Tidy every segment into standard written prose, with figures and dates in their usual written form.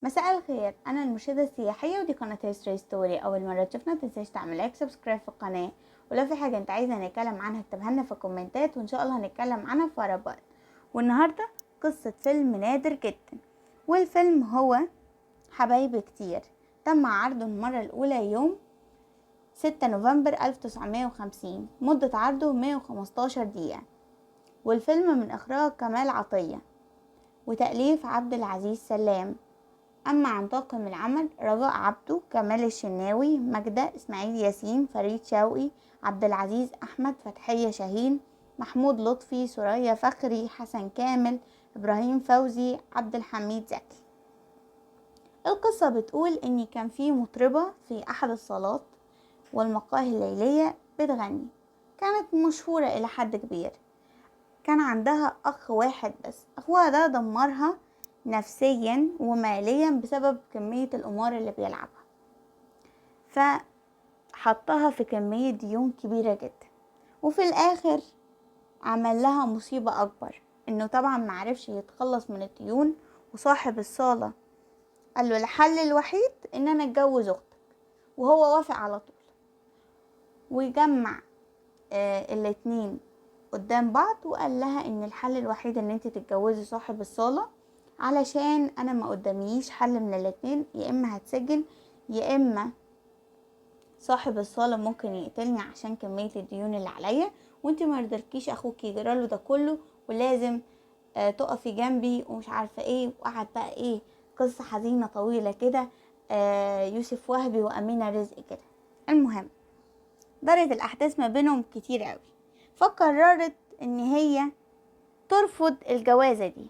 مساء الخير، انا المرشده السياحية ودي قناة History Story. اول مرة تشوفنا متنساش تعمل like subscribe في القناة، ولو في حاجة انت عايزه نتكلم عنها اكتبها لنا في الكومنتات وان شاء الله هنتكلم عنها في اقرب وقت. والنهارده قصة فيلم نادر جدا، والفيلم هو حبايب كتير. تم عرضه المرة الاولى يوم 6 نوفمبر 1950، مده عرضه 115 دقيقة، والفيلم من اخراج كمال عطية وتأليف عبد العزيز سلام. أما عن طاقم العمل: رجاء عبده، كمال الشناوي، ماجدة، إسماعيل ياسين، فريد شوقي، عبد العزيز أحمد، فتحية شاهين، محمود لطفي، ثريا فخري، حسن كامل، إبراهيم فوزي، عبد الحميد زكي. القصة بتقول إن كان في مطربة في أحد الصالات والمقاهي الليلية بتغني، كانت مشهورة إلى حد كبير. كان عندها أخ واحد بس، أخوها ده دمرها نفسيا وماليا بسبب كمية القمار اللي بيلعبها، فحطها في كمية ديون كبيرة جدا. وفي الآخر عمل لها مصيبة أكبر، إنه طبعا معرفش يتخلص من الديون، وصاحب الصالة قال له الحل الوحيد إن أنا أتجوز أختك، وهو وافق على طول. وجمع الاتنين قدام بعض وقال لها إن الحل الوحيد إن انت تتجوزي صاحب الصالة، علشان انا ما قداميش حل من الاتنين، يا اما هتسجن يا اما صاحب الصالة ممكن يقتلني عشان كمية الديون اللي عليا، وانت ما رضيتكيش اخوك يجراله ده كله، ولازم تقفي جنبي ومش عارفة ايه. وقعد بقى ايه قصة حزينة طويلة كده، يوسف وهبي وامينة رزق كده. المهم دارت الاحداث ما بينهم كتير قوي، فقررت ان هي ترفض الجوازة دي.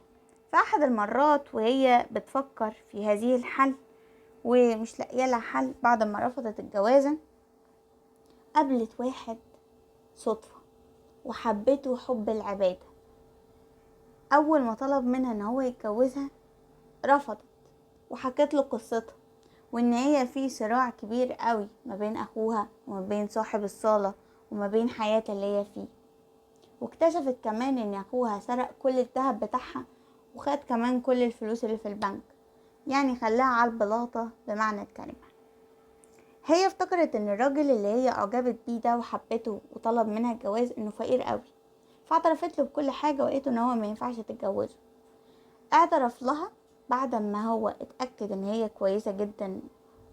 فأحد المرات وهي بتفكر في هذه الحل ومش لاقيه لها حل بعد ما رفضت الجوازة، قابلت واحد صدفة وحبته حب العبادة. أول ما طلب منها إن هو يتجوزها رفضت، وحكت له قصتها وإن هي في صراع كبير قوي ما بين أخوها وما بين صاحب الصالة وما بين حياتها اللي هي فيه. واكتشفت كمان إن أخوها سرق كل الذهب بتاعها وخد كمان كل الفلوس اللي في البنك، يعني خلاها على البلاطة بمعنى الكلمة. هي افتكرت ان الراجل اللي هي اعجبت بيه ده وحبته وطلب منها الجواز انه فقير قوي، فاعترفت له بكل حاجة وقالت ان هو ما ينفعش تتجوزه. اعترف لها بعد ما هو اتأكد ان هي كويسة جدا،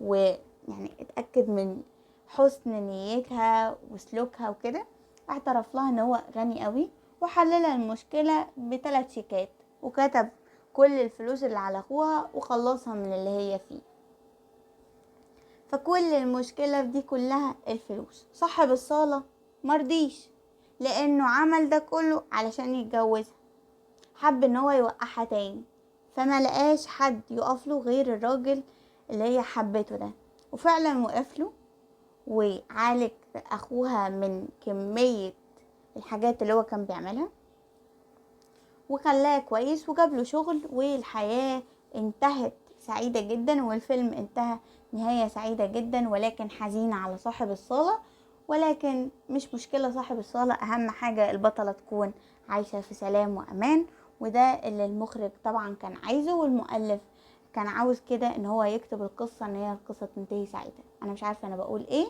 ويعني اتأكد من حسن نيتها وسلوكها وكده. اعترف لها ان هو غني قوي، وحللها المشكلة ب3 شيكات، وكتب كل الفلوس اللي على اخوها وخلصها من اللي هي فيه. فكل المشكلة دي كلها الفلوس. صاحب الصالة مرضيش، لانه عمل ده كله علشان يتجوزها، حب ان هو يوقعها تاني، فما لقاش حد يقف له غير الراجل اللي هي حبته ده. وفعلا وقف له وعالج اخوها من كمية الحاجات اللي هو كان بيعملها، وخلاه كويس وجاب له شغل، والحياة انتهت سعيدة جدا. والفيلم انتهى نهاية سعيدة جدا، ولكن حزينة على صاحب الصالة، ولكن مش مشكلة صاحب الصالة، أهم حاجة البطلة تكون عايشة في سلام وأمان، وده اللي المخرج طبعا كان عايزه، والمؤلف كان عاوز كده ان هو يكتب القصة ان هي القصة تنتهي سعيدة. انا مش عارفة انا بقول ايه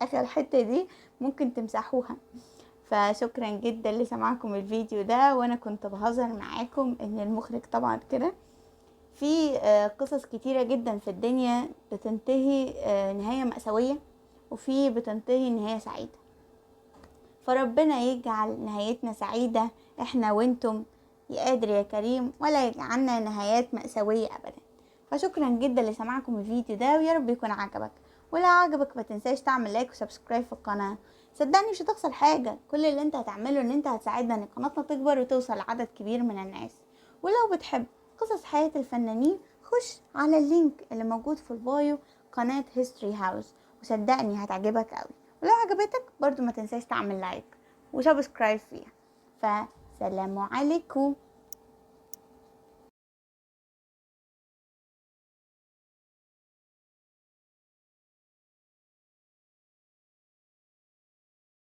اخر حتة دي ممكن تمسحوها. فشكرا جدا لسماعكم الفيديو ده، وانا كنت بهزر معاكم ان المخرج طبعا كده في قصص كتيرة جدا في الدنيا بتنتهي نهاية مأساوية، وفي بتنتهي نهاية سعيدة. فربنا يجعل نهايتنا سعيدة احنا وانتم يا قادر يا كريم، ولا يجعلنا نهايات مأساوية ابدا. فشكرا جدا لسماعكم الفيديو ده، ويا رب يكون عجبك، ولو عجبك ما تنساش تعمل like و subscribe في القناة. صدقني مش هتخسر حاجة، كل اللي انت هتعمله ان انت هتساعدنا ان قناتنا تكبر وتوصل لعدد كبير من الناس. ولو بتحب قصص حياة الفنانين خش على ال link اللي موجود في ال bio قناة History House، وصدقني هتعجبك قوي. ولو عجبتك برضو ما تنساش تعمل like و subscribe فيها. فسلام عليكم.